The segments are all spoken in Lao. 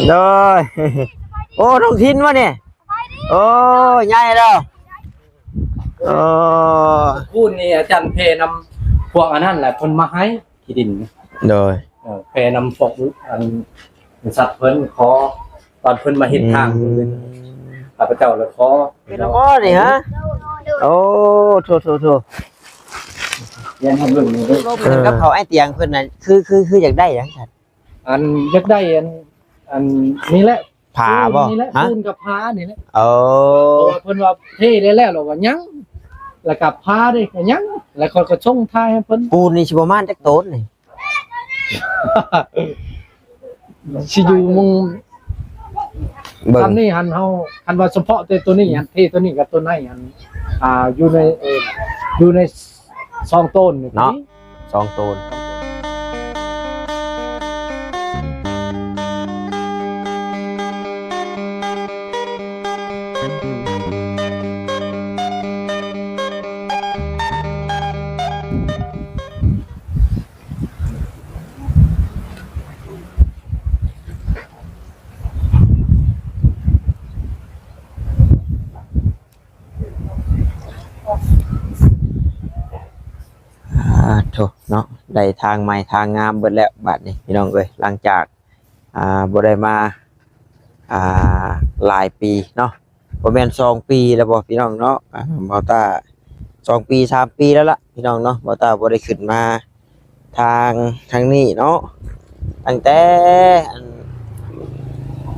ໂດຍ ໂອ້ ນ້ອງທິນວະນີ້ ໂອ້ ໃຫຍ່ແລ້ວ ເອີ ຄູນນີ້ອາຈານແຜ່ນຳພວກອັນນັ້ນແຫຼະ ເພິ່ນມາໃຫ້ທີ່ດິນ ໂດຍ ເອີ ແຜ່ນຳພວກອັນ ບໍລິສັດເພິ່ນຂໍ ຕອນເພິ່ນມາເຮັດທາງ ອືມ ຂ້າພະເຈົ້າລະຂໍ ເປັນລະບໍ່ນີ້ຮະ ໂອ້ ໂທໆໆ ຮຽນໃຫ້ເບິ່ງນີ້ເດ້ ເອີ ກັບເຂົາອ້າຍຕຽງເພິ່ນນະ ຄື ຄື ຄືຢາກໄດ້ຫຍັງຊັ້ນ ອັນ ຢາກໄດ້ອັນ ອັນນີ້ແຫຼະ ຜາບໍ່ ປູນນີ້ແຫຼະ ຮະ ປູນກັບຜານີ້ແຫຼະ ໂອ້ ເພາະວ່າເພິ່ນວ່າເທໄດ້ແລ້ວ ລະວ່າຍັງ ລະກັບຜາເດ້ກະຍັງ ລະຂ້ອຍກະສົ່ງຖ່າຍໃຫ້ເພິ່ນ ປູນນີ້ຊິປະມານຈັກໂຕນນີ້ ຊິຢູ່ມຸງ ເບິ່ງ ສ່ຳນີ້ຫັ້ນ ເຮົາ ຄັນວ່າສະເພາະແຕ່ໂຕນີ້ຫັ້ນ ເທໂຕນີ້ກັບໂຕນັ້ນຫັ້ນ ອ່າ ຢູ່ໃນ ເອີ ຢູ່ໃນສອງໂຕນນີ້ເນາະ ສອງໂຕນ ອາ ໂທ້ເນາະ ໄດ້ທາງໃໝ່ທາງງາມເບິດແລ້ວບາດນີ້ ພີ່ນ້ອງເອີຍ ຫຼັງຈາກ ອ່າ ບໍ່ໄດ້ມາ ອ່າ ຫຼາຍປີເນາະ ບໍ່ແມ່ນສອງປີແລ້ວບໍ່ ພີ່ນ້ອງເນາະ ອ່າ ບ່າວຕ້າ ສອງປີ ສາມປີແລ້ວລະ ພີ່ນ້ອງເນາະ ບ່າວຕ້າບໍ່ໄດ້ຂຶ້ນມາທາງ ທາງນີ້ເນາະ ຕັ້ງແຕ່ ອັນ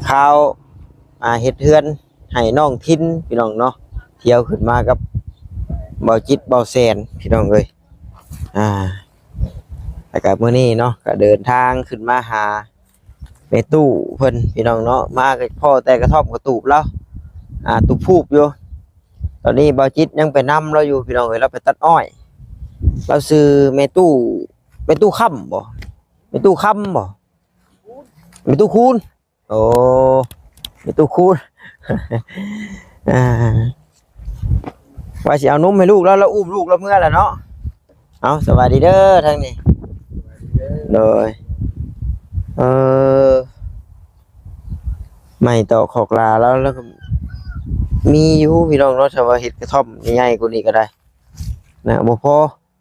ຄາວ ອ່າ ເຮັດເຮືອນ ໃຫ້ນ້ອງທິນ ພີ່ນ້ອງເນາະ ທ່ຽວຂຶ້ນມາກັບບ່າວຈິດ ບ່າວແສນ ພີ່ນ້ອງເອີຍ ອ່າ ແລ້ວກະມື້ນີ້ເນາະ ກະເດີນທາງຂຶ້ນມາຫາແມ່ຕູ້ເພິ່ນ ພີ່ນ້ອງເນາະ ມາກະພໍ້ແຕ່ກະທ່ອມກະຕູບລາວ ອ່າ ຕູບພູບຢູ່ ຕອນນີ້ບ່າວຈິດຍັງໄປນຳລາວຢູ່ ພີ່ນ້ອງເອີຍ ລາວໄປຕັດອ້ອຍ ລາວຊື່ແມ່ຕູ້ ແມ່ຕູ້ຄຳບໍ່ ແມ່ຕູ້ຄຳບໍ່ ແມ່ຕູ້ຄູນ ໂອ້ ມີຕູ້ຄູນ ອ່າ ວ່າຊິເອົານົມໃຫ້ລູກລາວ ລາວອຸ້ມລູກລາວເມືອແລ້ວເນາະ ເອົາ ສະບາຍດີເດີທາງນີ້ ໂດຍ ເອີ ໄມ້ຕອກຄອກຫຼາລາວ ລາວກະມີຢູ່ ພີ່ນ້ອງເນາະ ຖ້າວ່າເຮັດກະທ່ອມໃຫຍ່ກວ່ານີ້ກະໄດ້ນະ ບໍ່ພໍ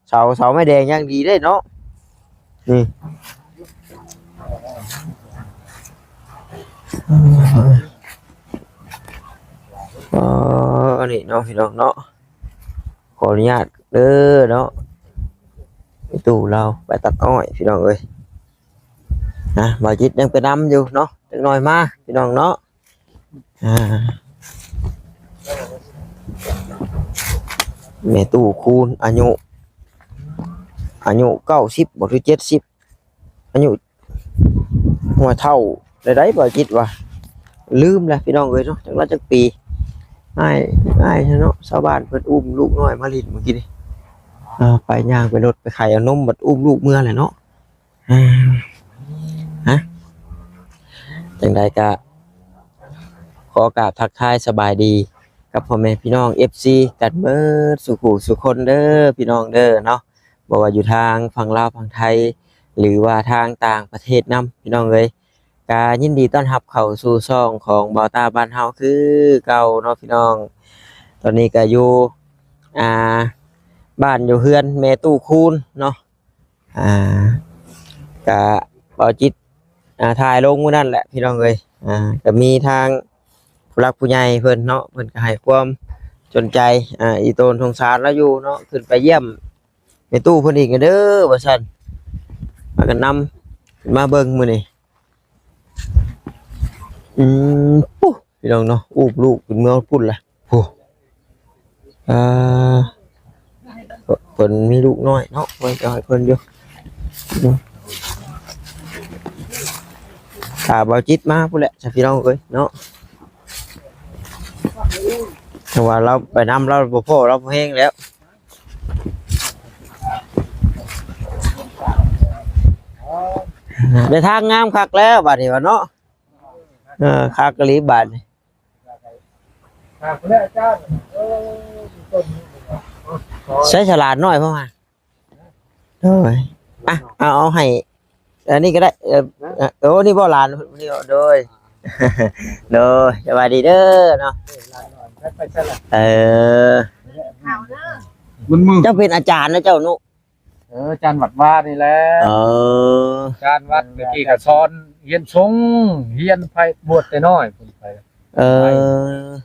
ເສົາ ເສົາໄມ້ແດງຢ່າງດີເດ້ເນາະ ນີ້ ເອີ ອັນນີ້ເນາະ ພີ່ນ້ອງເນາະ ຂໍອະນຸຍາດເດີເນາະ ແມ່ຕູ້ລາວໄປຕັດອ້ອຍ ພີ່ນ້ອງເອີຍ ນະ ບ່າວຈິດຍັງໄປນຳຢູ່ເນາະ ຈັກໜ້ອຍມາ ພີ່ນ້ອງເນາະ ອ່າ ແມ່ຕູ້ຄູນ ອາຍຸ ອາຍຸເກົ້າສິບບໍ່ ຫຼື ເຈັດສິບ ອາຍຸ ຫົວເຖົ້າໄດ້ໆ ບ່າວຈິດວ່າ ລືມແລ້ວ ພີ່ນ້ອງເອີຍເນາະ ຈັກລາວຈັກປີ ອ້າຍ ອ້າຍເນາະ ຊາວບ້ານເພິ່ນອຸ້ມລູກນ້ອຍມາຫຼິ້ນມື້ກີ້ນີ້ ອ່າ ໄປຍ່າງໄປລົດໄປໄຂເອົານົມ ບັດອຸ້ມລູກເມືອແຫຼະເນາະ ອ່າ ຮະ ຈັ່ງໃດກະຂໍກາບທັກທາຍສະບາຍດີກັບພໍ່ແມ່ພີ່ນ້ອງ ເອັຟຊີ ກັນເບິດສູ່ຜູ້ສູ່ຄົນເດີ ພີ່ນ້ອງເດີເນາະ ບໍ່ວ່າຢູ່ທາງຝັ່ງລາວຝັ່ງໄທ ຫຼືວ່າທາງຕ່າງປະເທດນຳ ພີ່ນ້ອງເອີຍ ກະຍິນດີຕ້ອນຮັບເຂົ້າສູ່ຊ່ອງຂອງບ່າວຕ້າບ້ານເຮົາຄືເກົ່າເນາະ ພີ່ນ້ອງ ຕອນນີ້ກະຢູ່ ອ່າ ບ້ານຢູ່ເຮືອນແມ່ຕູ້ຄູນເນາະ ອ່າ ກະບ່າວຈິດ ອ່າ ຖ່າຍລົງມື້ນັ້ນແຫຼະ ພີ່ນ້ອງເອີຍ ອ່າ ກະມີທາງຜູ້ຫຼັກຜູ້ໃຫຍ່ເພິ່ນເນາະ ເພິ່ນກະໃຫ້ຄວາມສົນໃຈ ອ່າ ອີ່ຕົນສົງສານລາວຢູ່ເນາະ ຂຶ້ນໄປຢ້ຽມແມ່ຕູ້ເພິ່ນອີກເດີວ່າຊັ້ນ ພາກັນນຳຂຶ້ນມາເບິ່ງມື້ນີ້ ອືມ ປູ້ ພີ່ນ້ອງເນາະ ອຸ້ມລູກຂຶ້ນເມືອພຸ້ນລະ ໂອ້ ອ່າ ເພິ່ນມີລູກນ້ອຍເນາະ ເພິ່ນກະໃຫ້ເພິ່ນຢູ່ ຖ້າບ່າວຈິດມາພຸ້ນແຫຼະ ຊະ ພີ່ນ້ອງເອີຍເນາະ ເພາະວ່າລາວໄປນຳລາວບໍ່ພໍ້ ລາວບໍ່ແຮງແລ້ວ ໄດ້ທາງງາມຄັກແລ້ວບາດນີ້ວ່າເນາະ ເອີ ຄັກອີ່ຫຼີບາດນີ້ ໃຊ້ສະຫຼານໜ້ອຍເພາະວ່າ ໂດຍ ອ່ະ ເອົາ ເອົາໃຫ້ ອັນນີ້ກະໄດ້ ເອີ ໂອ້ ນີ້ບໍ່ຫຼານ ນີ້ ໂດຍ ໂດຍ ສະບາຍດີເດີເນາະ. ເອີ ມັນມືດ ເຈົ້າເປັນອາຈານນະເຈົ້າເນາະ? ເອີ ອາຈານວັດວານີ້ແຫຼະ. ເອີ ອາຈານວັດ ແຕ່ກີ້ກໍສອນຮຽນຊົງ ຮຽນໄປບວດແຕ່ນ້ອຍພຸ້ນໄປ. ເອີ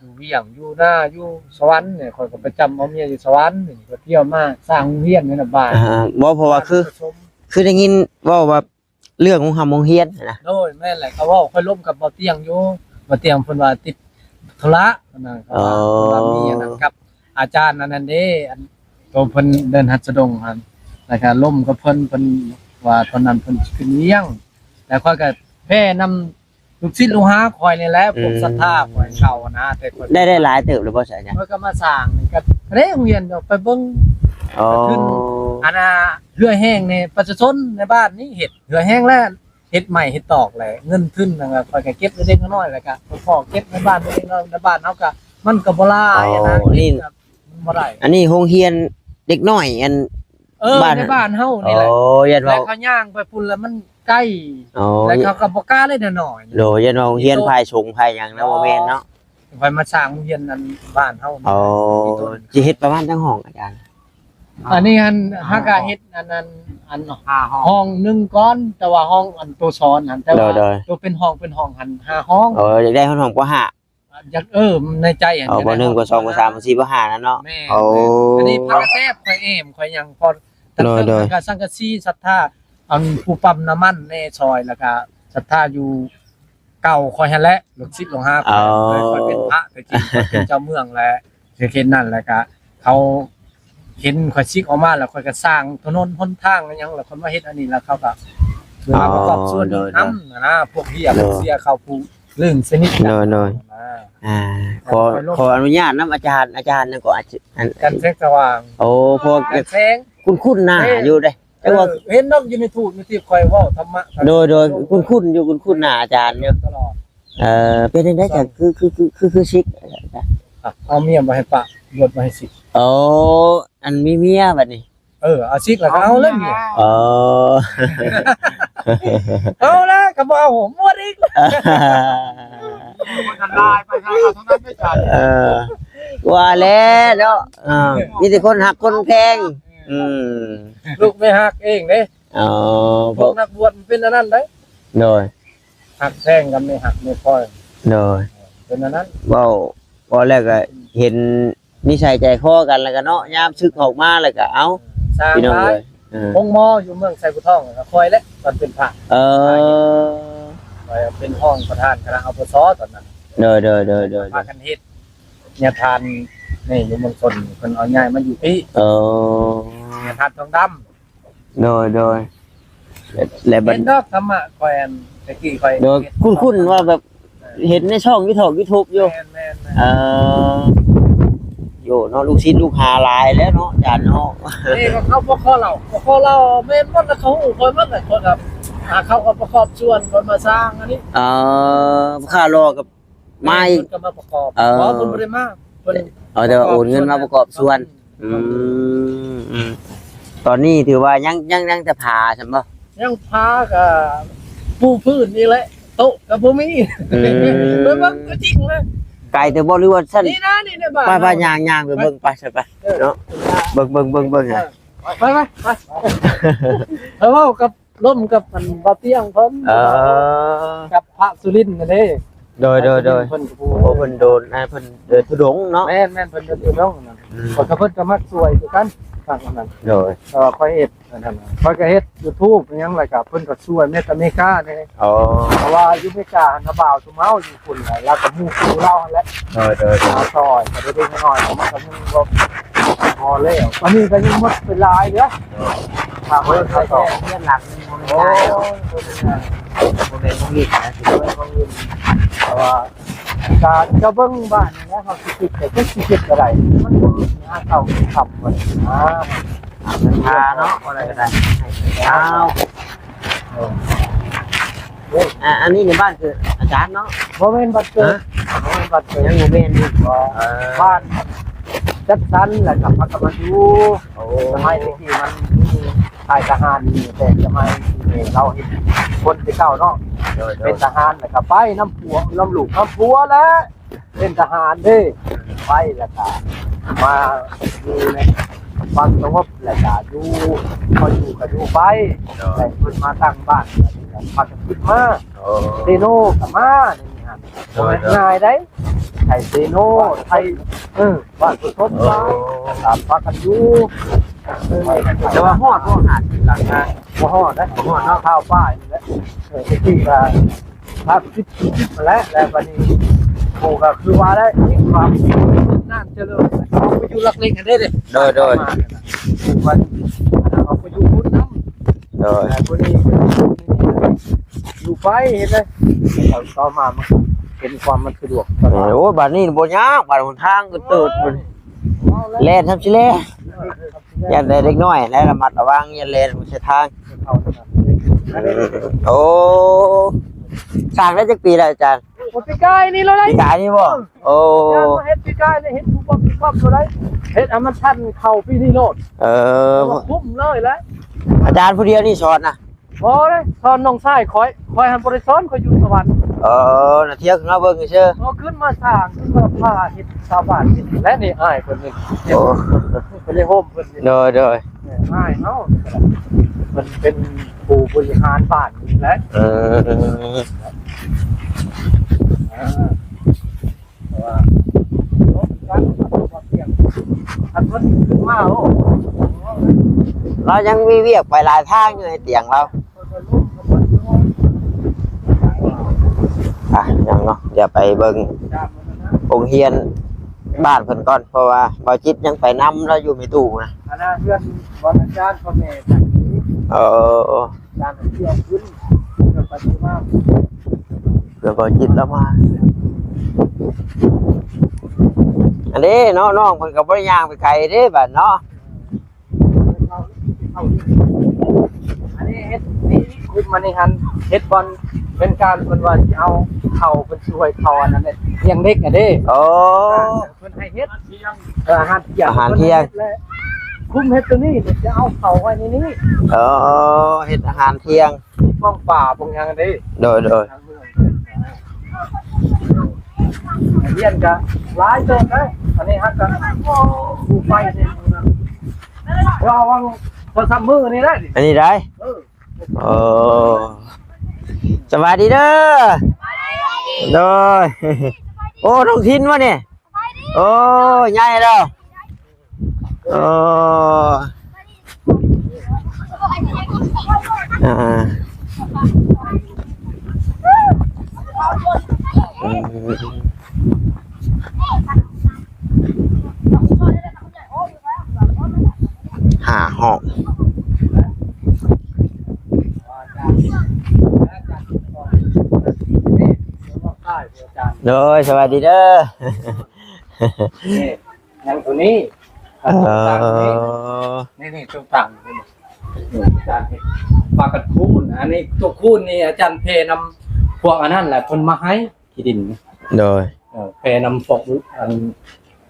ຢູ່ວຽງ ຢູ່ນາ ຢູ່ສະຫວັນນີ້ ຂ້ອຍກໍໄປຈຳເອົາເມຍຢູ່ສະຫວັນນີ້ ກໍທ່ຽວມາສ້າງໂຮງຮຽນໃນນະບ້ານ. ອ່າ ບໍ່ ເພາະວ່າຄື ຄືໄດ້ຍິນເວົ້າວ່າ ເລື່ອງໂຮງຮ່ຳໂຮງຮຽນນະ. ໂດຍ ແມ່ນແຫຼະ ກໍເວົ້າ ຂ້ອຍລົມກັບບ່າວຕຽງຢູ່ ບ່າວຕຽງເພິ່ນວ່າຕິດທຸລະນະ. ເອີ ເພິ່ນວ່າມີອັນນັ້ນກັບອາຈານອັນນັ້ນເດ້ ອັນໂຕເພິ່ນເດີ່ນຫັດສະດົງຫັ້ນ ແລ້ວກໍລົມກັບເພິ່ນ ເພິ່ນວ່າຕອນນັ້ນເພິ່ນຊິຂຶ້ນວຽງ ແລ້ວຂ້ອຍກໍແຜ່ນຳ ລູກສິດລູກຫາຂ້ອຍນີ້ແຫຼະ ອືມ ພວກສັດທາຂ້ອຍເກົ່ານະ ແຕ່ຂ້ອຍ ໄດ້ ໄດ້ຫຼາຍເຕີບແລ້ວບໍ່ ອາຈານ? ຂ້ອຍກໍມາສ້າງນີ້ກໍເດ້ໂຮງຮຽນ ໄປເບິ່ງ. ອໍ ຂຶ້ນ ອັນນ່າ ເຫື່ອແຮງໃນປະຊາຊົນໃນບ້ານນີ້ເຮັດ ເຫື່ອແຮງແລ້ວ ເຮັດໄມ້ເຮັດຕອກແຫຼະ ເງິນທຶນນັ້ນກໍຂ້ອຍກໍເກັບເລັກໆນ້ອຍໆ ແລ້ວກໍພໍ່ເກັບໃນບ້ານ ເລັກໆນ້ອຍໆໃນບ້ານເຮົາກໍ ມັນກໍບໍ່ຫຼາຍນະ. ອໍ ນີ້ ເກັບກໍບໍ່ໄດ້. ອັນນີ້ໂຮງຮຽນເດັກນ້ອຍ ອັນ ເອີ ບ້ານ ໃນບ້ານເຮົານີ້ແຫຼະ. ອໍ ຢ້ານວ່າ ແລ້ວເຂົາຍ່າງໄປພຸ້ນແລ້ວມັນໄກ. ອໍ ແລ້ວເຂົາກໍບໍ່ກ້າເລີຍນ້ອຍໆ. ໂດຍ ຢ້ານວ່າໂຮງຮຽນພາຍສົງພາຍຫຍັງນະ ບໍ່ແມ່ນເນາະ. ຂ້ອຍມາສ້າງໂຮງຮຽນອັນບ້ານເຮົານີ້. ອໍ ຊິເຮັດປະມານຈັກຫ້ອງ ອາຈານ? ອັນນີ້ຫັ້ນ ຫ້າ ຫາກະເຮັດອັນນັ້ນ ອັນ ຫ້າຫ້ອງ ຫ້ອງໜຶ່ງກ່ອນ ແຕ່ວ່າຫ້ອງອັນໂຕສອນຫັ້ນ ແຕ່ວ່າ ໂດຍ ໂດຍ ໂຕເປັນຫ້ອງ ເປັນຫ້ອງຫັ້ນ ຫ້າຫ້ອງ. ເອີ ຢາກໄດ້ຮອດຫ້ອງ ປໍຫ້າ ຢາກ ເອີ ໃນໃຈຫັ້ນ ອໍ ປໍໜຶ່ງ ປໍສອງ ປໍສາມ ປໍສີ່ ປໍຫ້ານັ້ນເນາະ. ແມ່ນ ໂອ້ ແມ່ນ ອັນນີ້ພາກະແຕບຂ້ອຍແອ້ມຂ້ອຍຫຍັງ ພໍ ໂດຍ ໂດຍ ທັງກະສັງກະສີສັດທາ ອັນຜູ້ປ້ຳນ້ຳມັນແດ່ຊ່ອຍ ແລ້ວກະສັດທາຢູ່ເກົ່າຂ້ອຍຫັ້ນແຫຼະ ລູກສິດລູກຫາຂ້ອຍ. ອໍ ຂ້ອຍເປັນພະແຕ່ກີ້ ຂ້ອຍເປັນເຈົ້າເມືອງແຫຼະ ເຂດນັ້ນ ແລ້ວກະເຂົາເຫັນຂ້ອຍສິກອອກມາ ແລ້ວຂ້ອຍກະສ້າງຖະໜົນຫົນທາງອີ່ຫຍັງ ແລ້ວຂ້ອຍມາເຮັດອັນນີ້ ແລ້ວເຂົາກະ ເວລາປະກອບສ່ວນ ອໍ ໂດຍ ນຳຫັ້ນນະ ພວກເຮຍ ໂດຍ ເສຍເຂົ້າຜູ້ ເລື່ອງຊະນິດ ໂດຍ ໂດຍ ນະ. ອ່າ ຂໍ ຂໍອະນຸຍາດນຳອາຈານ ອາຈານຫຍັງກໍ ອາ ອັນ ຈັນແສງສະຫວ່າງ. ໂອ້ ເພາະ ຈັນແສງ ຄຸ້ນໆໜ້າ ເອີ ຢູ່ເດ້ ເອີ ຈັກວ່າ ເຫັນນຳຢູ່ໃນທູບໃນທິບ ຂ້ອຍເວົ້າທຳມະ ໂດຍ ໂດຍ ຄຸ້ນໆຢູ່ ຄຸ້ນໆໜ້າອາຈານຢູ່ຕະຫຼອດ. ເອີ ເປັນຈັ່ງໃດ ສອງ ຈັງຄື ຄື ຄື ຄື ຄືສິກ? ອ່ະ ເອົາເມຍບໍ່ໃຫ້ປະ ບວດບໍ່ໃຫ້ສິກ. ໂອ້ ອັນມີເມຍບັດນີ້. ເອີ ເອົາສິກແລ້ວກໍເອົາແລ້ວເມຍ. ອໍ ເອົາແລ້ວກໍບໍ່ເອົາ ໝົດອີກ. ມັນທຳລາຍໄປ ເອົາເທົ່ານັ້ນໄປໃຊ້. ເອີ ວ່າແລ້ວເນາະ ເອີ ມີແຕ່ຄົນຮັກຄົນແພງ. ອືມ ລູກແມ່ຮັກເອງເດ້. ອໍ ພວກນັກບວດມັນເປັນອັນນັ້ນເດ້. ໂດຍ ຮັກແພງກັບແມ່ຮັກແມ່ຄອຍ. ໂດຍ ເປັນອັນນັ້ນ. ເວົ້າ ເວົ້າແລ້ວກໍເຫັນ ນິໄສໃຈຄໍກັນ ແລ້ວກະເນາະ ຍາມສຶກອອກມາ ແລ້ວກະເອົາ ສ້າງ ພີ່ນ້ອງເອີຍ. ເອີ ໂຮງໝໍຢູ່ເມືອງໄຊພູທອງ ກະຂ້ອຍແຫຼະ ຕອນເປັນພະ. ເອີ ຂ້ອຍເປັນຮອງປະທານຄະນະ ອປສ ຕອນນັ້ນ. ໂດຍ ໂດຍ ໂດຍ ໂດຍ ພາກັນເຮັດຍາທານນີ້ຢູ່ເມືອງຊົນ ເພິ່ນເອົາຍ້າຍມາຢູ່ພີ້. ເອີ ຍາທານທອງດຳ. ໂດຍ ໂດຍ ແລະບັດ ເຫັນດອກທຳມະຂ້ອຍ ອັນແຕ່ກີ້ຂ້ອຍ ໂດຍ ເຫັນ ຄຸ້ນໆວ່າແບບ ເອີ ເຫັນໃນຊ່ອງຢູທູບ ຢູທູບຢູ່. ແມ່ນໆໆ ເອີ ໂຍເນາະ ລູກສິດລູກຫາຫຼາຍແລ້ວເນາະ ອາຈານເນາະ. ນີ້ກໍເຂົາບໍ່ຂໍເລົ່າ ບໍ່ຂໍເລົ່າ ແມ່ນໝົດລະ ເຂົາຮູ້ຂ້ອຍໝົດລະ ຂ້ອຍກໍຫາເຂົາກໍປະກອບສ່ວນ ຂ້ອຍມາສ້າງອັນນີ້. ເອີ ຄ່າຫຼໍ່ກັບ ມາອີກ ເພິ່ນກໍມາປະກອບ. ເອີ ບໍ່ ເພິ່ນບໍ່ໄດ້ມາ ເພິ່ນ ເອົາແຕ່ວ່າໂອນເງິນມາປະກອບສ່ວນ. ອືມ ອືມ ຕອນນີ້ຖືວ່າຍັງ ຍັງ ຍັງແຕ່ຜາຊັ້ນບໍ່? ຍັງຜາກໍປູພື້ນນີ້ແຫຼະ ໂຕະກໍບໍ່ມີ. ອືມ ໄປເບິ່ງຕົວຈິງເລີຍ. ໄກແຕ່ບໍ່ ຫຼືວ່າຊັ້ນ? ນີ້ນະ ນີ້ນະ ບ້ານ ໄປ ໄປ ຍ່າງ ຍ່າງໄປເບິ່ງ ໄປ ໄປ ເອີ ເນາະ ເບິ່ງ ເບິ່ງ ເບິ່ງ ເບິ່ງ. ເອີ ໄປ ໄປ ໄປ ໄປເວົ້າກັບ ລົມກັບອັນບ່າວຕຽງເພິ່ນ ເອີ ກັບພະສຸລິນນັ້ນເດ້. ໂດຍ ໂດຍ ໂດຍ ເພິ່ນ ໂອ້ ເພິ່ນໂດນ ອ່າ ເພິ່ນເດີນທຸດົງເນາະ. ແມ່ນໆ ເພິ່ນເດີນທຸດົງນັ້ນ. ອືມ ຂ້ອຍກັບເພິ່ນກໍມັກຊ່ວຍຄືກັນ ທາງນັ້ນ. ໂດຍ ເພາະວ່າຂ້ອຍເຮັດອັນນັ້ນ ຂ້ອຍກໍເຮັດຢູທູບຫຍັງ ແລ້ວກໍເພິ່ນກໍຊ່ວຍ ແມ່ນແຕ່ເມການີ້. ອໍ ເພາະວ່າຢູ່ເມກາຫັ້ນນະ ບ່າວຊຸມເຮົາຢູ່ພຸ້ນ ແລ້ວກໍໝູ່ຄູ່ລາວຫັ້ນແຫຼະ. ໂດຍ ໂດຍ ໂດຍ ມາຊ່ອຍ ກໍເລັກໆນ້ອຍໆ ມັນກໍຍັງບໍ່ ພໍແລ້ວ ຕອນນີ້ກໍຍັງໝົດເປັນຫຼາຍເດ້. ໂດຍ ຖ້າເພິ່ນໃຊ້ແຕ່ເຮືອນຫຼັງໜຶ່ງ ໂອ້ຍ ບໍ່ແມ່ນຂອງຫຼິ້ນນະ ບໍ່ແມ່ນຂອງຫຼິ້ນນະ ເພາະວ່າການຈະເບິ່ງບ້ານນີ້ນະ ເຮົາຊິຄິດ ແຕ່ຈັກຊິຄິດແນວໃດ ມັນຫາເຊົ້າກິນຄ່ຳໝົດນະ. ເງິນພາເນາະ ບໍ່ໄດ້ກໍໄດ້ ເອົາ. ອ່າ ອັນນີ້ໃນບ້ານເກີດອາຈານເນາະ? ບໍ່ແມ່ນບ້ານເກີດ. ຮະ? ບໍ່ແມ່ນບ້ານເກີດ ຍັງບໍ່ແມ່ນຢູ່. ເອີ ບ້ານຈັດສັນ ແລ້ວກໍພາກັນມາຢູ່. ໂອ້ ສະໄໝແຕ່ກີ້ມັນມີ ชายทหารนี่ แต่สมัยที่ลาวเฮ็ดคนแต่เก่าเนาะ โดย โดย เป็นทหาร แล้วก็ไปนำผัว นำลูกนำผัวแหละ เป็นทหารเด้ ไปแล้วก็มาอยู่ในความสงบ แล้วก็อยู่ พออยู่ก็อยู่ไป โดย แล้วเพิ่นมาตั้งบ้าน แล้วก็พากันขึ้นมา โอ้ เซโนก็มา นี่หั่น โดย โดย ง่ายได้ ไทเซโน ไท เออ บ้านผู้ชม โอ้ ลาว ตามพากันอยู่ เออ แต่ว่าฮอดบ่ หาดหลังคา บ่ฮอดนะ บ่ฮอดเนาะ เท่าป้ายนี่แหละ เออ ที่ว่า ภาคสิบ สิบมาแล้ว แล้วบัดนี้ หมู่ก็คือว่าแล้ว มีความน่านเจริญ เอาไปอยู่หลักเล็กกันได้เด้ โดย โดย หมู่ก็เอาไปอยู่พุ้นนำ โดย แล้วบัดนี้ อยู่ไปเฮ็ดเลย ต่อมามันเป็นความมันสะดวกสบาย โอ้ บัดนี้บ่ยาก บัดหนทางก็เติด แล่นทำสิแล่ ย่านแต่เด็กน้อย และระมัดระวัง อย่าแล่นบนเส้นทาง โอ้ สร้างได้จักปีแล้วอาจารย์ โอ้ ปีกายนี่แล้วได้ ปีกายนี่บ่ โอ้ งานมาเฮ็ดปีกายนี่ เฮ็ดปุ๊บปั๊บปุ๊บปั๊บเท่าใด เฮ็ดให้มันทันเข้าปีนี้โลด เออ คุ้มเลยแหละ อาจารย์ผู้เดียวนี่สอนนะ บ่เลย สอนน้องชายข้อย ข้อยหั้นบ่ได้สอน ข้อยอยู่สวรรค์ เออ น่ะเที่ยวขึ้นมาเบิ่งซื่อ เอาขึ้นมาสร้าง ขึ้นมาพาเฮ็ดชาวบ้านเฮ็ด และนี่อ้ายเพิ่นนี่ โอ้ เพิ่นได้โฮมเพิ่นนี่ โดย โดย เออ อ้ายเฮา เพิ่นเป็นผู้บริหารบ้านนี่แหละ เออ อ่า เพราะว่า คันเพิ่นขึ้นมา โอ้ ลาวยังมีเวียกไปหลายทางอยู่ ไอ้เตียงลาว อ่ะ ยังเนาะ เดี๋ยวไปเบิ่งโรงเรียนบ้านเพิ่นก่อน เพราะว่าบ่าวจิตยังไปนำลาวอยู่ แม่ตู้นะ อันนั้นเฮือนบ่อนอาจารย์พ่อแม่จัดอยู่ เออ อาจารย์เที่ยวขึ้น เพื่อไปที่ว่า เพื่อบ่าวจิตลาวมา อันนี้เนาะ น้องเพิ่นก็บ่ได้ย่างไปไกลเด้บัดเนาะ อันนี้เฮ็ด นี่คุมมานี่หั่น เฮ็ดบ่อนเป็นการเพิ่นว่าสิเอาเข้า เพิ่นสิให้เข้าอันนั้นเด้ เลี้ยงเด็กอะเด้ โอ้ เพิ่นให้เฮ็ด เออ อาหารเที่ยง อาหารเที่ยง เพิ่นให้เฮ็ดแหละ คุมเฮ็ดตัวนี้ เดี๋ยวจะเอาเข้าไว้ในนี้ เออ เฮ็ดอาหารเที่ยง มีป้องป่าป้องหยังเด้ โดย โดย ทางเมือง เรียนก็หลายเติบนะ อันนี้ฮักก็ผู้ไปนี่ ว่าวังสองสามมื้อนี่แหละ อันนี้ได้ เออ โอ้ สบายดีเด้อ โดย โอ้ น้องทินวะเนี่ย โอ้ ใหญ่แล้ว โอ้ อ่า อืม ห้าห้อง โดย สวัสดีเด้อ นี่ ยังตัวนี้ เออ นี่ นี่ ตัวตั้งนี่ นี่อาจารย์เฮ็ด ปากัดคูณ อันนี้ตัวคูณนี่อาจารย์เพนำพวกอันนั้นแหละ เพิ่นมาให้ที่ดิน โดย เออ เพนำพวกอัน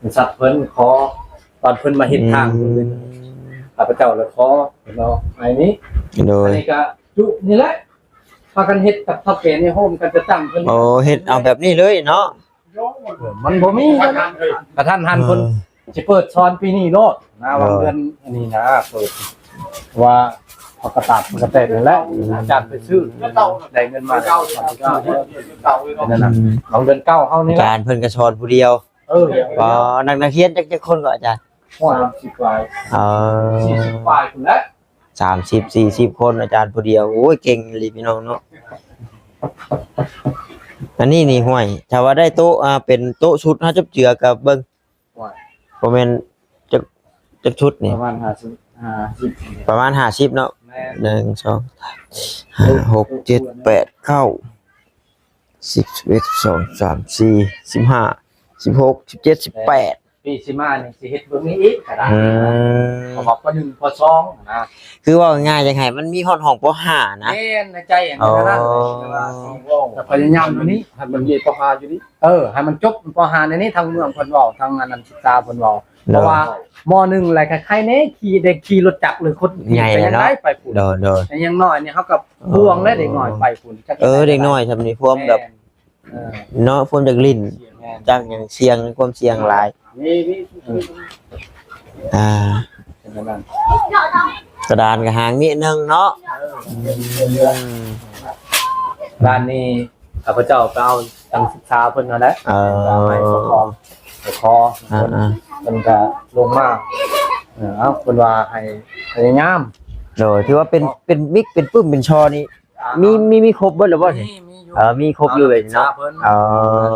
บริษัทเพิ่นขอ ตอนเพิ่นมาเฮ็ดทาง อืม ข้าพเจ้าเลยขอเนาะ อันนี้ โดย อันนี้ก็จุนี่แหละ พากันเฮ็ดกับเฒ่าแก่นี่โฮมกันจะตั้งเพิ่น โอ้ เฮ็ดเอาแบบนี้เลยเนาะ เออ มันบ่มี กระทันหัน เพิ่น เออ สิเปิดสอนปีนี้โลดนะ หวัง เออ เดือนอันนี้นะ เปิด ว่าเอากระตาบกระแตกนั่นแหละ อาจารย์ไปซื้อ ได้เงินมาแล้ว นั่นน่ะ อืม หวังเดือนเก้าเฮานี่ อา แหละ จารย์เพิ่นก็สอนผู้เดียว เออ อ๋อ นัก นักเรียนจัก จักคนก็อาจารย์ สามสิบปลาย เออ สี่สิบปลายพุ้นแหละ สามสิบ สี่สิบ คน อาจารย์ผู้เดียว โอ้ย เก่งอีหลีพี่น้องเนาะ อันนี้นี่ ห้วย ถ้าว่าได้โต๊ะ อ่า เป็นโต๊ะชุด เฮาจับเจือกับเบิ่ง ห้วย บ่แม่นจัก จักชุดนี่ ประมาณห้าสิบ ห้าสิบ ประมาณห้าสิบเนาะ แม่น หนึ่ง สอง สาม ห้า หก เจ็ด แปด เก้า สิบ สิบเอ็ด สิบสอง สิบสาม สิบสี่ สิบห้า สิบหก สิบเจ็ด สิบแปด ປີຊິມານີ້ຊິເຮັດເບິ່ງອີກກໍໄດ້ ອືມ ເພາະວ່າ ປໍໜຶ່ງ ປໍສອງ ນະ ຄືເວົ້າງ່າຍໆ ຢາກໃຫ້ມັນມີຮອດຫ້ອງ ປໍຫ້າ ນະ ແມ່ນໃນໃຈ ອໍ ອັນນັ້ນ ແຕ່ວ່າ ກໍພະຍາຍາມຢູ່ນີ້ ໃຫ້ມັນມີປໍຫ້າຢູ່ນີ້ ເອີ ໃຫ້ມັນຈົບປໍຫ້າໃນນີ້ ທາງເມືອງເພິ່ນເວົ້າ ທາງອັນນັ້ນສຶກສາເພິ່ນເວົ້າ ເນາະ ເພາະວ່າ ມໍໜຶ່ງ ແລ້ວກໍໃຄແນ່ຂີ່ ໄດ້ຂີ່ລົດຈັກ ຫຼື ຄົນໃຫຍ່ແລ້ວເນາະ ໄດ້ໄປພຸ້ນ ໂດຍໆ ແຕ່ຢ່າງໜ້ອຍນີ້ເຮົາກໍ ອໍ ພວງແລ້ວເດັກນ້ອຍໄປພຸ້ນ ຈັກ ເອີ ເດັກນ້ອຍຊ່ຳນີ້ພວມແບບ ແມ່ນ ເອີ ເນາະ ພວມຈັກຫຼິ້ນ ແມ່ນ ຈັກຫຍັງ ສ່ຽງ ຄວາມສ່ຽງຫຼາຍ ມີ ມີ ເອີ ອ່າ ເປັນແນວນັ້ນ ກະດານກະຫາງນິດໜຶ່ງເນາະ ເອີ ອືມ ດ້ານນີ້ ຂ້າພະເຈົ້າໄປເອົາທາງສຶກສາເພິ່ນຫັ້ນແຫຼະ ເອີ ເອົາໃຫ້ ຂໍ ຂໍ ອ່າໆ ເພິ່ນກະລົງມາ ເອີ ເອົາ ເພິ່ນວ່າໃຫ້ພະຍາຍາມ ໂດຍ ຖືວ່າເປັນ ເປັນມິກ ເປັນປຶ້ມ ເປັນຊໍນີ້ ອ່າ ມີ ມີ ມີຄົບເບິດແລ້ວບໍ່ນີ້? ມີ ມີຢູ່ ເອີ ມີຄົບຢູ່ເລີຍເນາະ ເອີ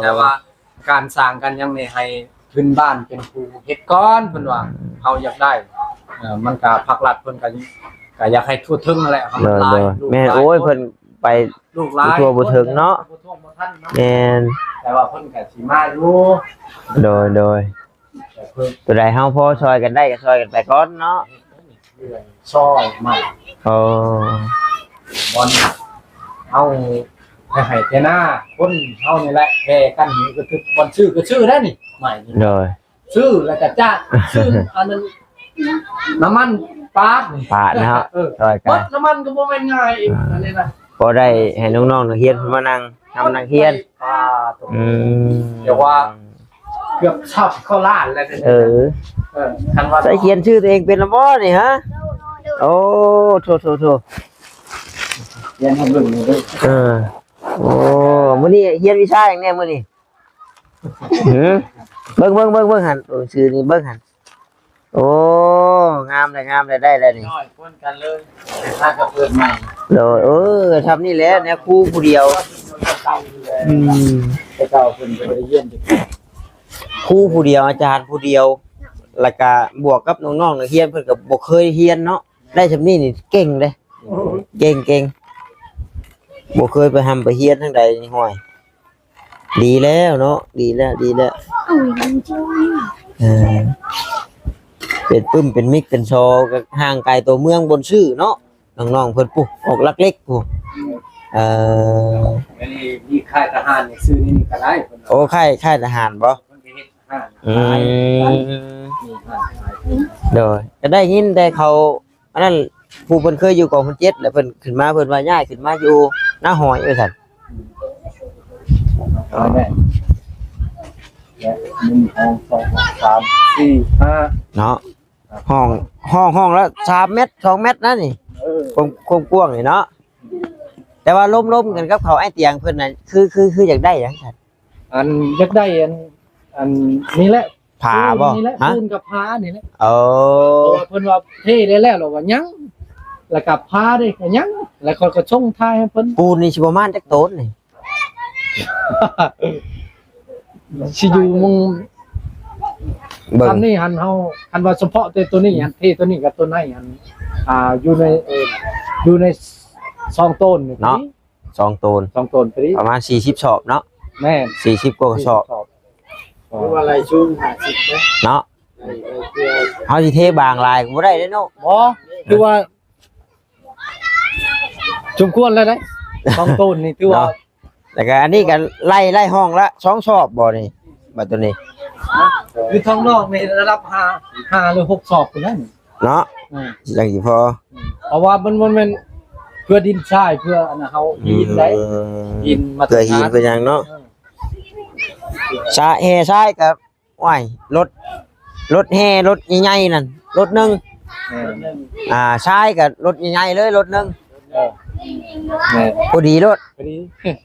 ແຕ່ວ່າການສ້າງການຫຍັງນີ້ໃຫ້ພື້ນບ້ານເປັນຜູ້ເຮັດກ່ອນ ເພິ່ນວ່າ ອືມ ເຮົາຢາກໄດ້ ເອີ ມັນກະພາກລັດເພິ່ນກະ ກະຢາກໃຫ້ທົ່ວເຖິງຫັ້ນແຫຼະ ໃຫ້ມັນຫຼາຍ ໂດຍໆ ລູກຫຼາຍ ແມ່ນ ໂອ້ຍ ຄົນ ເພິ່ນໄປ ລູກຫຼາຍ ທົ່ວບໍ່ເຖິງເນາະ ບໍ່ທົ່ວບໍ່ທັນເນາະ ແມ່ນ ແຕ່ວ່າເພິ່ນກະຊິມາຢູ່ ໂດຍໆ ແຕ່ເພິ່ນ ຕົວໃດເຮົາພໍຊ່ອຍກັນໄດ້ກໍຊ່ອຍກັນໄປກ່ອນເນາະ ເລື່ອງຊອຍໃໝ່ ໂອ້ ບ່ອນເຮົາໄປໄຮ່ໄຖນາ ຄົນເຮົານີ້ແຫຼະ ແຜ່ກັນນີ້ກໍຄືບ່ອນຊື້ກໍຊື້ໄດ້ນີ້ ໄມ້ນີ້ ໂດຍ ຊື້ແລ້ວກໍຈ້າງ ຊື້ອັນນັ້ນ ນ້ຳມັນປາດ ປາດເນາະ ເອີ ຊ່ອຍກັນ ເບິດນ້ຳມັນກໍບໍ່ແມ່ນງ່າຍອີກ ອ່າ ອັນນີ້ນະ ພໍໄດ້ໃຫ້ນ້ອງໆນັກຮຽນເພິ່ນມານັ່ງ ນຳນັກຮຽນ ປາດໂທ້ ອືມ ແຕ່ວ່າເກືອບຊາວເຂົ້າລ້ານແລ້ວເດ້ ເອີ ເອີ ຄັນວ່າ ໃສ່ຂຽນຊື່ຕົວເອງເປັນລະບໍ່ນີ້ຮະ? ໂອ້ ໂທ້ໆໆ ຮຽນໃຫ້ເບິ່ງເດີ ເອີ ໂອ້ ມື້ນີ້ຮຽນວິຊາຫຍັງແດ່ມື້ນີ້? ຫື ເບິ່ງ ເບິ່ງ ເບິ່ງ ເບິ່ງຫັ້ນ ໂຕໜັງສືນີ້ເບິ່ງຫັ້ນ ໂອ້ ງາມແລ້ວ ງາມແລ້ວ ໄດ້ແລ້ວນີ້ ນ້ອຍປົນກັນເລີຍ ຫາກໍເປີດໃໝ່ ໂດຍ ເອີ ຊ່ຳນີ້ແຫຼະ ແນວຄູຜູ້ດຽວ ອືມ ແຕ່ເກົ່າເພິ່ນກໍບໍ່ໄດ້ຮຽນ ຄູຜູ້ດຽວ ອາຈານຜູ້ດຽວ ແລ້ວກະບວກກັບນ້ອງໆນັກຮຽນ ເພິ່ນກໍບໍ່ເຄີຍຮຽນເນາະ ໄດ້ຊ່ຳນີ້ນີ້ເກັ່ງເດ້ ເກັ່ງ ເກັ່ງ ບໍ່ເຄີຍໄປຮ່ຳໄປຮຽນທາງໃດນີ້ ຫ້ວຍ ດີແລ້ວເນາະ ດີແລ້ວ ດີແລ້ວ ເອີ ເປັນປຶ້ມ ເປັນມິກ ເປັນຊໍ ກໍຫ່າງໄກຕົວເມືອງບ່ອນຊື້ເນາະ ນ້ອງໆເພິ່ນ ປູ້ ອອກຫຼັກເຫຼັກ ປູ້ ເອີ ອັນນີ້ມີຄ້າຍທະຫານ ຊື້ໃນນີ້ກໍໄດ້ ໂອ້ ຄ້າຍ ຄ້າຍທະຫານບໍ? ເພິ່ນກໍເຮັດຮ້ານ ອືມ ຂາຍ ໂດຍ ກໍໄດ້ຍິນແຕ່ເຂົາ ອັນນັ້ນ ຜູ້ເພິ່ນເຄີຍຢູ່ກອງພັນເຈັດ ແລ້ວເພິ່ນຂຶ້ນມາ ເພິ່ນວ່າຍ້າຍຂຶ້ນມາຢູ່ນາຫອຍ ວ່າຊັ້ນ ອືມ ແມ່ນ ແລະ ໜຶ່ງ ສອງ ສາມ ສີ່ ຫ້າ ເນາະ ຫ້ອງ ຫ້ອງ ຫ້ອງລະສາມແມັດ ສອງແມັດນະນີ້ ເອີ ຄວາມ ຄວາມກວ້າງນີ້ເນາະ ແຕ່ວ່າລົມໆກັນກັບເຂົາ ອ້າຍຕຽງເພິ່ນນະ ຄື ຄື ຄືຢາກໄດ້ຫຍັງຊັ້ນ? ອັນ ຢາກໄດ້ອັນ ອັນນີ້ແຫຼະ ຜາບໍ? ປູນນີ້ແຫຼະ ຫະ? ປູນກັບຜານີ້ແຫຼະ ເອີ ເພາະວ່າເພິ່ນວ່າເທແລ້ວ ແລ້ວວ່າຍັງ ແລ້ວກໍຜາເດ້ກໍຍັງ ແລ້ວຂ້ອຍກໍສົ່ງຖ່າຍໃຫ້ເພິ່ນ ປູນນີ້ຊິປະມານຈັກໂຕນນີ້? ຊິຢູ່ມຸງ ເບິ່ງ ຄັນນີ້ຫັ້ນ ເຮົາ ຄັນວ່າສະເພາະແຕ່ໂຕນີ້ຫັ້ນ ເທໂຕນີ້ກັບໂຕໃນຫັ້ນ ອ່າ ຢູ່ໃນ ເອີ ຢູ່ໃນສອງໂຕນນີ້ ເນາະ ສອງໂຕນ ສອງໂຕນພໍດີ ປະມານສີ່ສິບສອບເນາະ ແມ່ນ ສີ່ສິບກວ່າສອບ ຫຼືວ່າໄລ່ສູງຫ້າສິບເນາະ ເນາະ ເຮົາຊິເທບາງຫຼາຍກໍບໍ່ໄດ້ເດ້ເນາະ ບໍ່ ຄືວ່າ ສົມຄວນແລ້ວເດ້ ສອງໂຕນນີ້ຖືວ່າ ເນາະ ແລ້ວກໍອັນນີ້ກໍໄລ່ ໄລ່ຫ້ອງລະສອງສອບບໍ່ນີ້ ບັດໂຕນີ້ ຄືທາງນອກນີ້ລະດັບຫ້າ ຫ້າຫຼືຫົກສອບພຸ້ນແຫຼະ ເນາະ ອືມ ຈັ່ງຊິພໍ ເພາະວ່າມັນ ມັນແມ່ນເພື່ອດິນຊາຍ ເພື່ອອັນເຮົາຫີນໄດ້ ອືມ ຫີນມາດຕະຖານ ເພື່ອຫີນເພື່ອຫຍັງເນາະ ເອີ ຊາ ແຮ່ຊາຍກໍ ໂອ້ຍ ລົດ ລົດແຮ່ ລົດໃຫຍ່ໆນັ້ນ ລົດໜຶ່ງ ເອີ ອ່າ ຊາຍກໍລົດໃຫຍ່ໆເລີຍ ລົດໜຶ່ງ ເອີ ພໍດີໂລດ ພໍດີ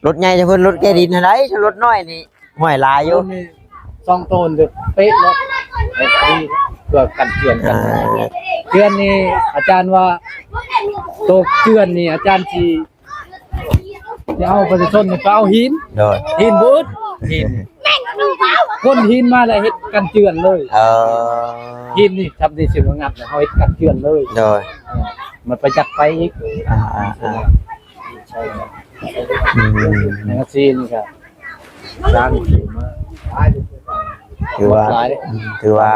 ລົດໃຫຍ່ຈະເພິ່ນລົດແກ່ດິນຫັ້ນໃດ໋ ລົດນ້ອຍນີ້ ຫ້ວຍ ຫຼາຍຢູ່ ສອງໂຕນເດີ ເປະເລີຍ ເພື່ອກັນເຈື່ອນກັນ ອ່າ ເຈື່ອນນີ້ອາຈານວ່າ ໂຕເຈື່ອນນີ້ອາຈານຊິ ຊິເອົາປະຊາຊົນນີ້ໄປເອົາຫີນ ໂດຍ ຫີນບໍ່ອຶດ ຫີນ ຂົນຫີນມາແລ້ວເຮັດກັນເຈື່ອນເລີຍ ເອີ ຫີນນີ້ທຳທີ່ຊິມາງັດແລ້ວເຮົາເຮັດກັນເຈື່ອນເລີຍ ໂດຍ ເອີ ມັນໄປຈັກໄປອີກ ອ່າໆໆ ອືມ ແນວຊີ້ນີ້ກໍ ສ້າງຂຶ້ນມາ ຖືວ່າ ໝົດຫຼາຍເດ້ ອືມ ຖືວ່າ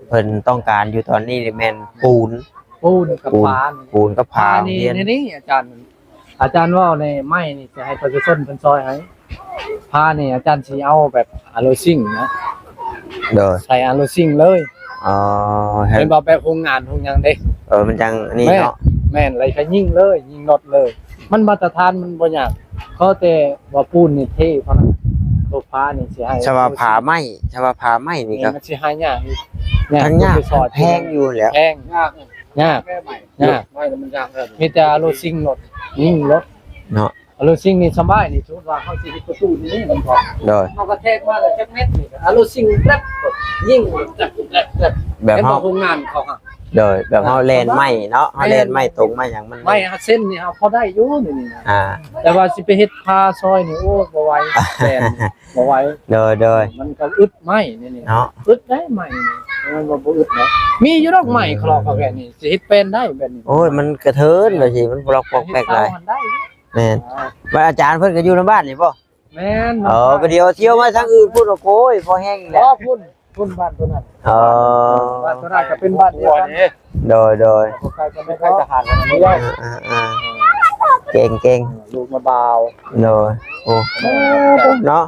ເພິ່ນຕ້ອງການຢູ່ຕອນນີ້ນີ້ແມ່ນປູນ ປູນກັບ ປູນ ຝາ ປູນກັບຝາ ຝານີ້ ໂຮງຮຽນ ນີ້ ນີ້ອາຈານ ອາຈານເວົ້າໃນໄມ້ນີ້ ຈະໃຫ້ປະຊາຊົນເພິ່ນຊ່ອຍໃຫ້ ຝານີ້ອາຈານຊິເອົາແບບອາໂລຊິງນະ ໂດຍ ໃສ່ອາໂລຊິງເລີຍ ອໍ ເຫັນບໍ່ ແບບໂຮງງານໂຮງຫຍັງເດ້ ເອີ ມັນຈັ່ງນີ້ເນາະ ແມ່ນ ແລ້ວກໍຍິງເລີຍ ຍິງນັອດເລີຍ ມັນມາດຕະຖານ ມັນບໍ່ຍາກ ຂໍແຕ່ວ່າປູນນີ້ເທເທົ່ານັ້ນ ໂຕຝານີ້ຊິໃຫ້ ສະວ່າຝາໄມ້ ສະວ່າຝາໄມ້ນີ້ກໍ ແມ່ນ ມັນຊິຫາຍາກຢູ່ ຍາກ ທັງຍາກ ແພງຢູ່ແຫຼະ ແພງ ຍາກ ຍາກ ຍາກ ໄມ້ມັນຍາກ ມີແຕ່ອາໂລຊິງໂລດ ຍິງໂລດ ເນາະ ອາໂລຊິງນີ້ສະບາຍນີ້ ສົມມຸດວ່າເຮົາຊິເຮັດປະຕູນີ້ ມັນກໍ ໂດຍ ເຮົາກະແທກມາແລ້ວຈັກແມັດນີ້ ອາໂລຊິງແບບຍິງແບບ ແບບ ແບບ ເຫັນບໍ່ ເຮົາ ໂຮງງານເຂົາຫະ ໂດຍ ແບບເຮົາແລ່ນໄມ້ເນາະ ເຮົາແລ່ນໄມ້ຕົງໄມ້ຫຍັງມັນ ໄມ້ເຮົາເສັ້ນນີ້ເຮົາພໍໄດ້ຢູ່ນີ້ນະ ອ່າ ແຕ່ວ່າຊິໄປເຮັດຝາຊອຍນີ້ ໂອ້ ບໍ່ໄຫວ ແລ່ນບໍ່ໄຫວ ໂດຍ ໂດຍ ມັນກໍອຶດໄມ້ນີ້ ເນາະ ອຶດໄດ້ໄມ້ນີ້ ມັນບໍ່ ບໍ່ອຶດເນາະ ມີຢູ່ດອກໄມ້ຄະລອກຄະແຄນີ້ ຊິເຮັດແປນໄດ້ແບບນີ້ ໂອ້ຍ ມັນກະເທີນວ່າຊິ ມັນປອກປອກແປກຫຼາຍ ເຮັດເຕົາຫັ້ນໄດ້ ແມ່ນ ອ່າ ວ່າອາຈານເພິ່ນກໍຢູ່ນຳບ້ານນີ້ບໍ່? ແມ່ນ ອໍ ກໍດຽວທ່ຽວມາທາງອື່ນພຸ້ນ ໂອ້ຍ ພໍແຮງແລ້ວ ພຸ້ນ ພຸ້ນບ້ານຕົວນັ້ນ ອໍ ບ້ານຕົວນັ້ນກໍເປັນບ້ານດຽວກັນ ໂດຍ ໂດຍ ບໍ່ໄກກັນ ບໍ່ໄກທະຫານກັນນີ້ ອ່າໆ ເກັ່ງໆ ລູກມາບ່າວ ໂດຍ ໂອ້ ເນາະ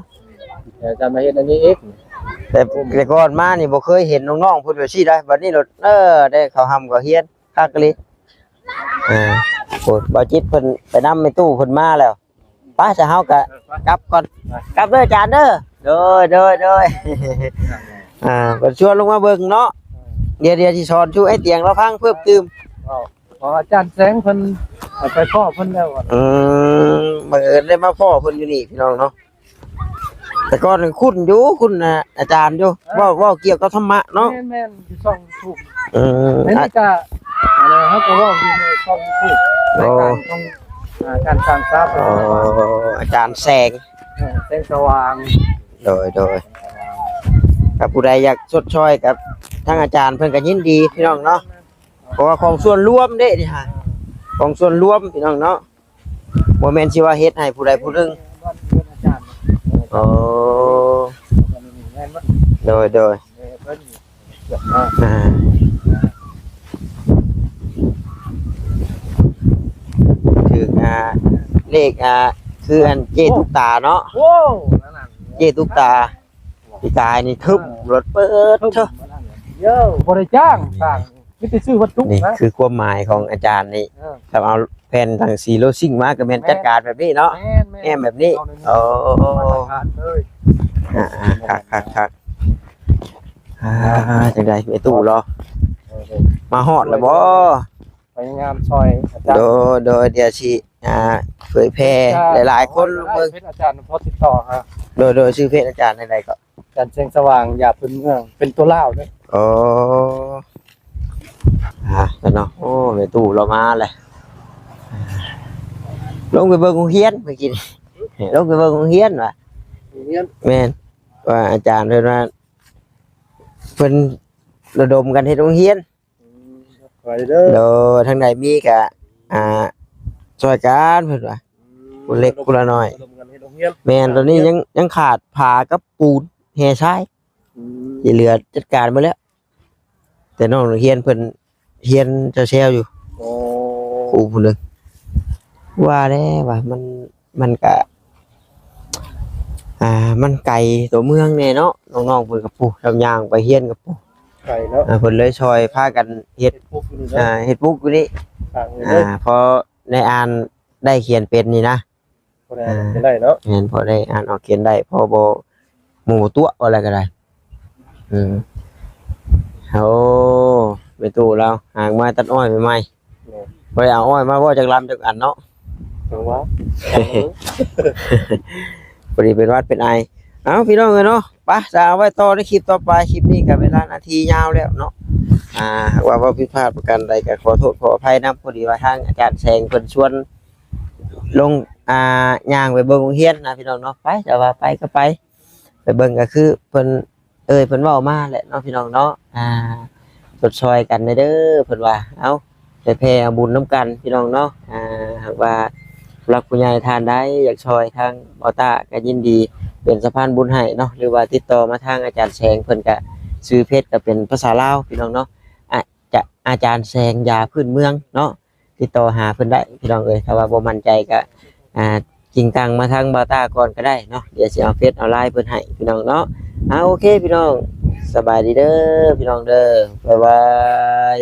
ຈະມາເຮັດອັນນີ້ອີກ ແຕ່ ແຕ່ກ່ອນມານີ້ບໍ່ເຄີຍເຫັນນ້ອງໆເພິ່ນແບບຊີ້ໄດ໋ ບັດນີ້ໂລດ ເອີ ໄດ້ເຂົ້າຮ່ຳເຂົ້າຮຽນຄັກອີ່ຫຼີ ອ່າ ໂອ້ ບ່າວຈິດເພິ່ນໄປນຳແມ່ຕູ້ເພິ່ນມາແລ້ວ ໄປ ຊະເຮົາກະກັບກ່ອນ ກັບເດີອາຈານເດີ ໂດຍ ໂດຍ ໂດຍ ອ່າ ເພິ່ນຊວນລົງມາເບິ່ງເນາະ ດຽວ ດຽວຊິສອນສູ່ອ້າຍຕຽງລາວຟັງເພີ່ມຕື່ມ ເວົ້າ ເພາະອາຈານແສງເພິ່ນໄປພໍ້ເພິ່ນແລ້ວ ອືມ ບັງເອີນໄດ້ມາພໍ້ເພິ່ນຢູ່ນີ້ພີ່ນ້ອງເນາະ ແຕ່ກ່ອນຄຸ້ນຢູ່ ຄຸ້ນອາຈານຢູ່ ເອີ ເວົ້າ ເວົ້າກ່ຽວກັບທຳມະເນາະ ແມ່ນໆ ຢູ່ຊ່ອງຢູທູບ ອືມ ອັນນີ້ກະ ອັນນັ້ນເຮົາກໍເວົ້າຢູ່ໃນຊ່ອງຢູທູບ ໂອ້ ລາຍການຂອງ ອ່າ ການສ້າງສາ ໂອ້ ອາຈານແສງ ເອີ ແສງສະຫວ່າງ ໂດຍ ໂດຍ ຖ້າຜູ້ໃດຢາກຊົດຊ່ອຍກັບທາງອາຈານເພິ່ນກໍຍິນດີພີ່ນ້ອງເນາະ ເພາະວ່າຂອງສ່ວນລວມເດ້ນີ້ຫາ ຂອງສ່ວນລວມພີ່ນ້ອງເນາະ ບໍ່ແມ່ນຊິວ່າເຮັດໃຫ້ຜູ້ໃດຜູ້ໜຶ່ງ ໂອ້ ໂດຍ ໂດຍ ອ່າ ຖືກ ອ່າ ເລກ ອ່າ ຄືອັນເຈ້ຕຸກຕາເນາະ ໂອ້ ເຈ້ຕຸກຕາ ປີກາຍນີ້ທຶບລົດເປີດເທີ ບໍ່ໄດ້ຈ້າງສ້າງ ມີແຕ່ຊື້ວັດຖຸ ນີ້ຄືຄວາມໝາຍຂອງອາຈານນີ້ ເອີ ຖ້າເອົາແຜ່ນສັງກະສີໂລຊິງມາກໍແມ່ນ ແມ່ນ ຈັດການແບບນີ້ເນາະ ແມ່ນໆ ແອ້ມແບບນີ້ ເອົາແນວນີ້ ໂອ້ ມາດຕະຖານເລີຍ ອ່າໆ ຄັກໆ ອ່າ ຈັ່ງໃດແມ່ຕູ້ເນາະ ເອີ ມາຮອດແລ້ວບໍ່? ພະຍາຍາມຊ່ອຍອາຈານ ໂດຍ ໂດຍ ດຽວຊິ ອ່າ ເຜີຍແຜ່ ອາຈານ ຫຼາຍໆຄົນເບິ່ງ ເພຈອາຈານພໍຕິດຕໍ່ຫາ ໂດຍ ໂດຍ ຊື່ເພຈອາຈານຈັ່ງໃດກໍ? ອາຈານແສງສະຫວ່າງຢາພື້ນເມືອງ ເປັນຕົວລາວເດ້ ໂອ້ ອ່າ ເນາະ ໂອ້ ແມ່ຕູ້ລາວມາແລ້ວ ລົງໄປເບິ່ງໂຮງຮຽນເມື່ອກີ້ນີ້ ລົງໄປເບິ່ງໂຮງຮຽນວ່າ ໂຮງຮຽນ ແມ່ນ ວ່າອາຈານເພິ່ນວ່າ ເພິ່ນລະດົມກັນເຮັດໂຮງຮຽນ ອືມ ໄປເດີ ໂດຍ ທາງໃດມີກະ ອ່າ ຊ່ອຍກັນເພິ່ນວ່າ ອືມ ຜູ້ເລັກຜູ້ລະນ້ອຍ ລະດົມກັນເຮັດໂຮງຮຽນ ແມ່ນ ຕອນນີ້ຍັງ ຍັງຂາດຝາກັບປູນ ແຮ່ຊາຍ ອືມ ທີ່ເຫຼືອຈັດການໝົດແລ້ວ ແຕ່ນ້ອງນັກຮຽນເພິ່ນຮຽນແຊວໆຢູ່ ໂອ້ ຄູຜູ້ໜຶ່ງ ວ່າແລ້ວວ່າມັນ ມັນກະ ອ່າ ມັນໄກຕົວເມືອງແດ່ເນາະ ນ້ອງໆເພິ່ນກໍປູ້ ຊຳຍ່າງໄປຮຽນກໍປູ້ ໄກເນາະ ອ່າ ເພິ່ນເລີຍຊ່ອຍພາກັນເຮັດ ເຮັດປຸກຢູ່ນີ້ເນາະ ອ່າ ເຮັດປຸກຢູ່ນີ້ ສ້າງຢູ່ ອ່າ ນີ້ ພໍໄດ້ອ່ານໄດ້ຂຽນເປັນນີ້ນະ ພໍໄດ້ອ່ານຂຽນໄດ້ເນາະ ແມ່ນ ພໍໄດ້ອ່ານອອກຂຽນໄດ້ ພໍບໍ່ ໝູ່ຕົວະວ່າແລ້ວກໍໄດ້ ອືມ ໂອ້ ແມ່ຕູ້ລາວຫາງມາຕັດອ້ອຍໃໝ່ໆ ແມ່ນ ບໍ່ໄດ້ເອົາອ້ອຍມາບໍ່ຈັກລຳຈັກອັນເນາະ ຈັງຫວະ ພໍດີເປັນຫວັດເປັນໄອ ເອົ້າ ພີ່ນ້ອງເອີຍເນາະ ໄປ ຈະເອົາໄວ້ຕໍ່ໃນຄລິບຕໍ່ໄປ ຄລິບນີ້ກໍເວລານາທີຍາວແລ້ວເນາະ ອ່າ ຫາກວ່າເວົ້າຜິດພາດປະການໃດກໍຂໍໂທດຂໍອະໄພນຳ ພໍດີວ່າທາງອາຈານແສງເພິ່ນຊວນລົງ ອ່າ ຍ່າງໄປເບິ່ງໂຮງຮຽນນະ ພີ່ນ້ອງເນາະ ໄປ ຈະວ່າໄປກໍໄປ ໄປເບິ່ງກໍຄືເພິ່ນ ເອີຍ ເພິ່ນເວົ້າມາແຫຼະເນາະ ພີ່ນ້ອງເນາະ ອ່າ ຊົດຊ່ອຍກັນແດ່ເດີ ເພິ່ນວ່າ ເອົ້າ ໄປແຜ່ເອົາບຸນນຳກັນ ພີ່ນ້ອງເນາະ ອ່າ ຫາກວ່າຜູ້ຫຼັກຜູ້ໃຫຍ່ທ່ານໃດຢາກຊ່ອຍທາງບ່າວຕ້າກໍຍິນດີ ເປັນສະພານບຸນໃຫ້ເນາະ ຫຼືວ່າຕິດຕໍ່ມາທາງອາຈານແສງ ເພິ່ນກະ ຊື່ເພຈກະເປັນພາສາລາວພີ່ນ້ອງເນາະ ອາ ຈະ ອາຈານແສງຢາພື້ນເມືອງເນາະ ຕິດຕໍ່ຫາເພິ່ນໄດ້ພີ່ນ້ອງເອີຍ. ຖ້າວ່າບໍ່ໝັ້ນໃຈກະ ອ່າ ຈິງກັງມາທາງບ່າວຕ້າກ່ອນກໍໄດ້ເນາະ ດຽວຊິເອົາເຟສເອົາລາຍເພິ່ນໃຫ້ພີ່ນ້ອງເນາະ. ອ່າ ໂອເຄພີ່ນ້ອງ ສະບາຍດີເດີພີ່ນ້ອງເດີ ບາຍບາຍ.